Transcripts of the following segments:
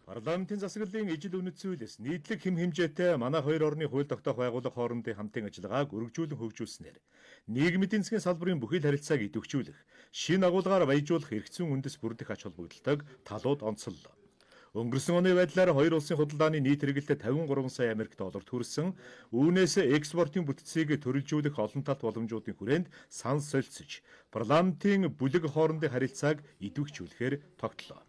Парламентын засаглалын ижил үнэт зүйлс нийтлэг хэм хэмжээтэй манай хоёр орны хууль тогтоох байгууллага хоорондын хамтын ажиллагааг өргөжүүлэн хөгжүүлснээр нийгмийн эдийн засгийн салбарын бүхий л харилцааг идэвхжүүлэх, шинэ агуулгаар баяжуулах эрх зүйн үндэс бүрдэх ач холбогдолтойг талууд онцоллоо. Өнгөрсөн оны байдлаар хоёр улсын худалдааны нийт хэрэглээ 53 сая Америк долларт хүрсэн. Үүнээс экспортын бүтцийг төрөлжүүлэх олон талт боломжуудын хүрээнд санал солилцож, парламентын бүлэг хоорондын харилцааг идэвхжүүлэхээр тогтлоо.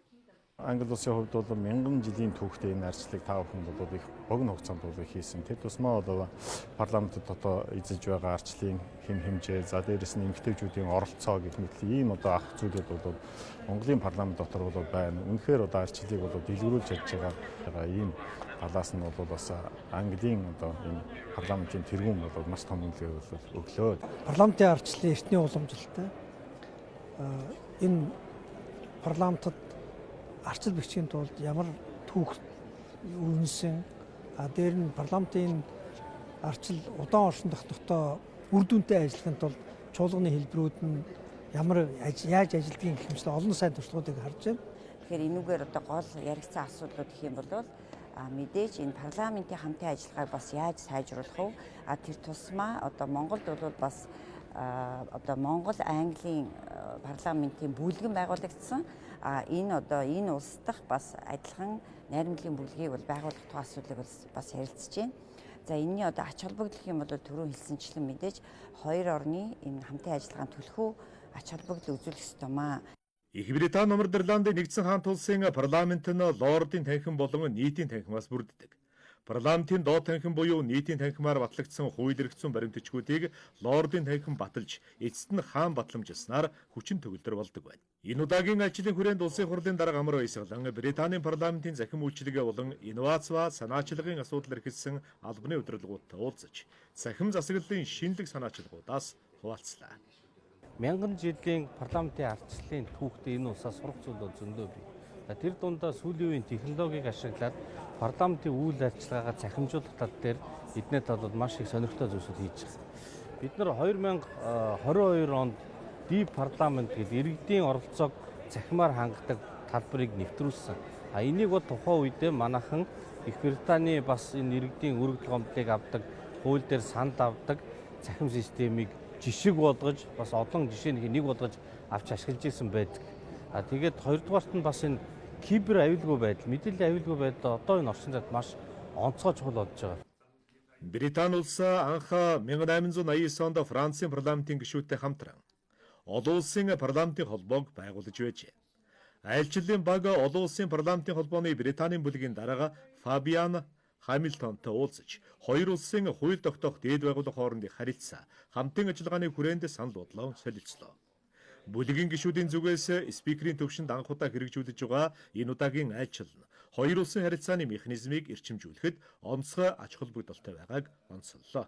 Англи улсын хувьд бол мянган жилийн түүхтэй энэ арчлыг та бүхэнд бол их богино хугацаанд бол хийсэн. Тэр тусмаа бол парламентод одоо эзэлж байгаа арчлын хэм хэмжээ, за дээрэс нь эмэгтэйчүүдийн оролцоо гэх мэт ийм одоо авах зүйлүүд бол Монголын парламент дотор бол байна. Үнэхээр одоо арчлыг бол дэлгэрүүлж чадж байгаа ийм талаас нь бол бас Английн одоо энэ парламентын тэргүүн бол маш том үнэлгээ бол өглөө. Парламентын арчлын эртний уламжлалтай энэ парламентод арчил бичгийн тулд ямар түүх өрнөсөн, а дээр нь парламентын арчил удаан оршин тогтнохтой үр дүнтэй ажиллахын тулд чуулганы хэлбэрүүд нь ямар яаж ажилладгийг гэх мэт олон сайн туршлагуудыг харж байна. Тэгэхээр энүүгээр одоо гол яригдсан асуудлууд гэх юм бол мэдээж энэ парламентын хамтын ажиллагааг бас яаж сайжруулах вэ? Тэр тусмаа одоо Монголд бол бас одоо Монгол Английн парламентын бүлгэн байгуулагдсан. Энэ одоо энэ улс дахь бас адилхан найрамдлын бүлгийг бол байгуулах тухай асуудлыг бас ярилцж байна. За, энэний одоо ач холбогдол гэх юм бол түрүүн хэлсэнчлэн мэдээж хоёр орны энэ хамтын ажиллагаанд түлхүү ач холбогдол үзүүлэх ёстой маа. Их Британи, Номор Ирландын Нэгдсэн Хаант улсын парламент нь лордын танхим болон нийтийн танхимаас бүрддэг. Парламентын доод танхим буюу нийтийн танхимаар батлагдсан хууль эрх зүйн баримт бичгүүдийг лордын танхим баталж, эцэст нь хаан батламжилснаар хүчин төгөлдөр болдог байна. Энэ удаагийн айлчлалын хүрээнд Улсын хурлын дарга Амар Баясгалан Британийн парламентын захим үйлчилгээ болон инновац ба санаачлагын асуудал эрхэлсэн албаны удирдлагуудтай уулзаж, цахим засаглалын шинэлэг санаачлагуудаас хуваалцлаа. Мянган жилийн парламентын ардчлалын түүхтээ энэ улсаас сурах зүйл бол зөндөө бий. Тэр дундаа сүүлийн үеийн технологиг ашиглаад парламентын үйл ажиллагаагаа цахимжуулах тал дээр эдний талууд маш их сонирхолтой зүйлсүүд хийж байгаа. Бид нар 2022 онд Deep Parliament гэдэг иргэдийн оролцоог цахимаар хангадаг талбарыг нэвтрүүлсэн. А энийг бол тухайн үедээ манайхан Их Британий бас энэ иргэдийн өргөдөл гомдлыг авдаг, хууль дээр санал авдаг цахим системийг жишг болгож, бас олон жишээний нэг болгож авч ашиглаж ирсэн байдаг. А тэгээд хоёрдугаарт нь бас энэ кибер аюулгүй байдал, мэдээллийн аюулгүй байдал одоо энэ орчин цагт маш онцгой чухал болж байгаа. Британи улс анх 1889 онд Францын парламентын гишүүдтэй хамтран олон улсын парламентын холбоог байгуулж байжээ. Айлчлалын баг олон улсын парламентын холбооны Британийн бүлгийн дарга Фабиан Хамилтонтой уулзаж, хоёр улсын хууль тогтоох дээд байгууллага хоорондын харилцаа, хамтын ажиллагааны хүрээнд санал бодлоо солилцлоо. Бүлгийн гишүүдийн зүгээс спикерийн төвшөнд анх удаа хэрэгжүүлж байгаа энэ удаагийн айлчлал нь хоёр улсын харилцааны механизмыг эрчимжүүлэхэд онцгой ач холбогдолтой байгааг онцоллоо.